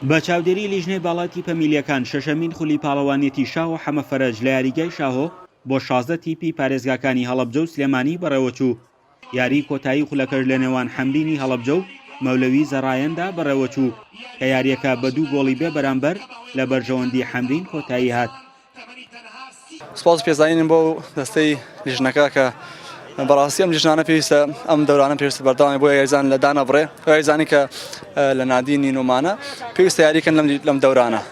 بە چاودێری لیژنەی باڵای تیپە میلییەکان شەشەمین خولی پاڵەوانیەتی شاهۆ حەمە فەرەج لە یاریگای شاهۆ بۆ 16 تیپی پارێزگاکانی هەڵەبجە و سلێمانی بەڕێوەچوو. یاریی کۆتایی خولەکەش لەنێوان حەمرینی هەڵەبجە و مەولەوی زەڕایەندا بەڕێوەچوو کە یارییەکە بە دوو گۆڵی بێ بەرامبەر لە بەرژەوەندی حەمرین کۆتایی هات. سپاس و پێزانینم بۆ دەستەی لیژنەکە کە بەڕاستی ئەم لیژنانە پێویستە ئەم دەورانە پێویستە بەردەوامی بۆ یاریزان لە دانەبڕێ یاریزانی کە لە نادی نینۆمانە پێویستە یاریکەن لەم لەم دەورانە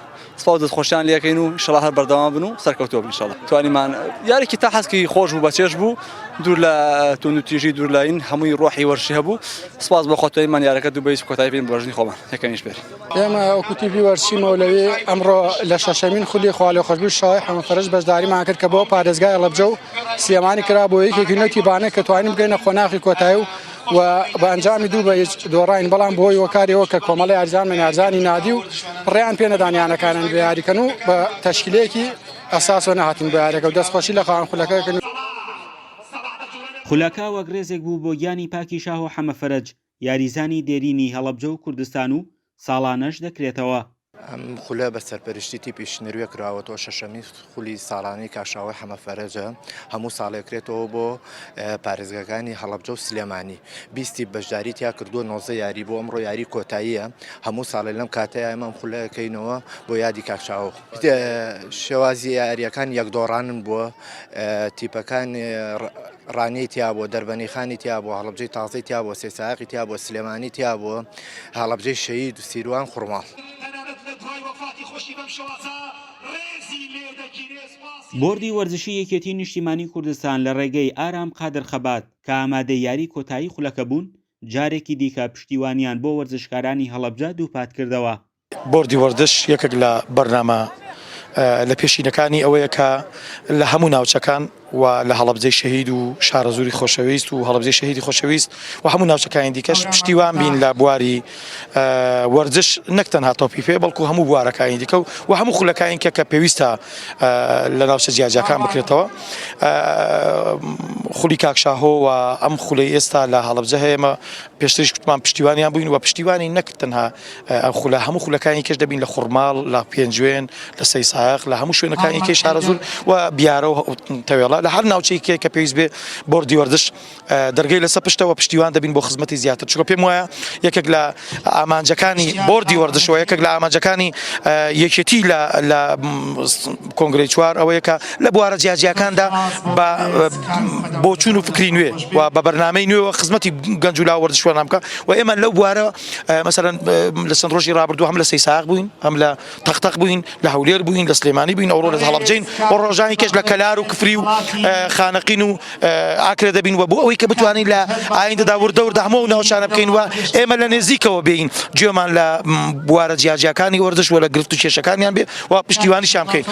سپاس دەستخۆشیان لەکەین و ئیشەڵا هەر بەردەوام بن و سەرکەوتوو بن ئیشەڵا توانیمان یاریکی تا حەسکی خۆش بوو بەچێژ بوو دوور لە توندوتیژی دوور لە این هەمووی ڕۆحی وەرزشی هەبوو سپاس بۆ خۆ توانیمان یارەکە دوو بە هیچ کۆتایی پێین بە ژنی خۆمان یەکەمیش بێت. ئێمە وەکو تیپی وەرزشی مەولەوی ئەمڕۆ لە شەشەمین خولی خوالێخۆشبووی شاهۆی حەمە فەرەج بەشداریمان کرد کە بۆ پارێزگای هەڵەبجە و سلێمانی کرا بۆ یەکێکی لەو تیپانە کە توانین بگەینە قۆناغی کۆتایی و و بە ئەنجامی دوو بە هیچ دۆڕاین بەڵام بۆی هۆکاریەوە کە کۆمەڵی یاریزانمان یارزانی نادی و ڕێیان پێ نەدان یانەکانیان بە یاریکەن و بە تەشکیلەیەکی ئەساسەوە نەهاتین بۆ یاریەکە و دەستخۆشی لە خاوەن خولەکە کردن. خولەکە وەک رێزێک بوو بۆ گیانی پاکی شاهۆ حەمە فەرەج، یاریزانی دێرینی هەڵەبجە و کوردستان و ساڵانەش دەکرێتەوە. ئەم خولە بە سەرپەرشتی تیپی شنروێ کراوەتەوە، شەشەمین خولی ساڵانەی کاک شاهۆی حەمە فەرەجە، هەموو ساڵێک کرێتەوە بۆ پارێزگاکانی هەڵەبجە و سلێمانی. 20 تیپ بەشداری تیا کردووە، 19 یاری بۆ ئەمڕۆ یاری کۆتاییە، هەموو ساڵێ لەم کاتەیا ئێمە ئەم خولە ئەکەینەوە بۆ یادی کاک شاهۆ. شێوازی یارییەکان یەک دۆڕانن بووە، تیپەکان ڕانیەی تیا بووە، دەربەنیخانی تیا بووە، هەڵەبجەی تازەی تیا بووە، سێسایەقی تیا بووە، سلێمانی تیا بووە، هەڵەبجەی شەهید و سیروان خورماڵ. بۆردی وەرزشی یەکێتی نیشتیمانی کوردستان لە ڕێگەی ئارام قادر خەبات کە ئامادەی یاری کۆتایی خولەکە بوون، جارێکی دیکە پشتیوانیان بۆ وەرزشکارانی هەڵەبجە دووپاتکردەوە. بۆردی وەرزش یەکێک لە بەرنامە لە پێشینەکانی ئەوەیە کە لە هەموو ناوچەکان و لە هەڵەبجەی شەهید و شارەزووری خۆشەویست و هەڵەبجەی شەهیدی خۆشەویست و هەموو ناوچەکانی دیکەش پشتیوان بین لە بواری وەرزش نەک تەنها تۆپی پێ بەڵکو هەموو بوارەکانی دیکە و هەموو خولەکانی کە کە پێویستە لە ناوچە جیاجیاکان بکرێتەوە خولی کاک شاهۆ و ئەم خولەی ئێستا لە هەڵەبجە هەیە پێشتریش کوتمان پشتیوانیان بووین و پشتیوانی نەک تەنها ئەم خولە هەموو خولەکانی کەش دەبین لە خورماڵ لە پێنجوێن لە سەیسایق لە هەموو شوێنەکانی کەی شارەزوور و بیارە و تەوێڵە لە هەر ناوچەی کێ کە پێویست بێ بۆردی وەرزش دەرگەی لەسەر پشتەوە پشتیوان دەبین بۆ خزمەتی زیاتر چونکە پێم وایە یەکێک لە ئامانجەکانی بۆردی وەرزشەوە یەکێک لە ئامانجەکانی یەکێتی لە لە کۆنگرەی چوار ئەوەیە کە لە بوارە جیاجیاکاندا بە بۆچوون و فکری نوێ و بە بەرنامەی نوێوە خزمەتی گەنج و لاو وەرزشوانان بکە و ئێمە لەو بوارە مەسەلەن لە چەند ڕۆژی ڕابردوو هەم لە سەیساق بووین هەم لە تەقتەق بووین لە هەولێر بووین لە سلێمانی بووین ئەوڕۆ لە هەڵەبجەین و ڕۆژانی کەش لە کەلار و کفری و خانەقین و ئاکرێ دەبین و بۆ ئەوەی کە بتوانین لە ئایندەدا وردە وردە هەموو ئەو ناوچانە بکەین و ئێمە لە نێزیکەوە بێین گوێمان لە بوارە جیاجیاکانی وەرزش و لە گرفت و کێشەکانیان بێ و پشتیوانیشیان بکەین.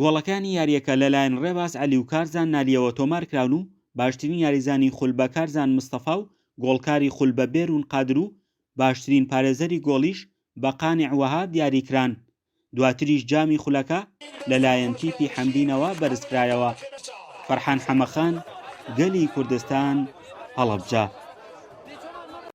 گۆڵەکانی یارییەکە لەلایەن ڕێباز عەلی و کارزان نالییەوە تۆمارکراون و باشترین یاریزانی خول بە کارزان مستەفا و گۆڵکاری خول بە بێرون قادر و باشترین پارێزەری گۆڵیش بە قانع وەهاب دیاریکران، دواتریش جامی خولەکە لەلایەن تیپی حەمدینەوە بەرزکرایەوە. فەرحان حەمەخان، گەلی کوردستان، هەڵەبجە.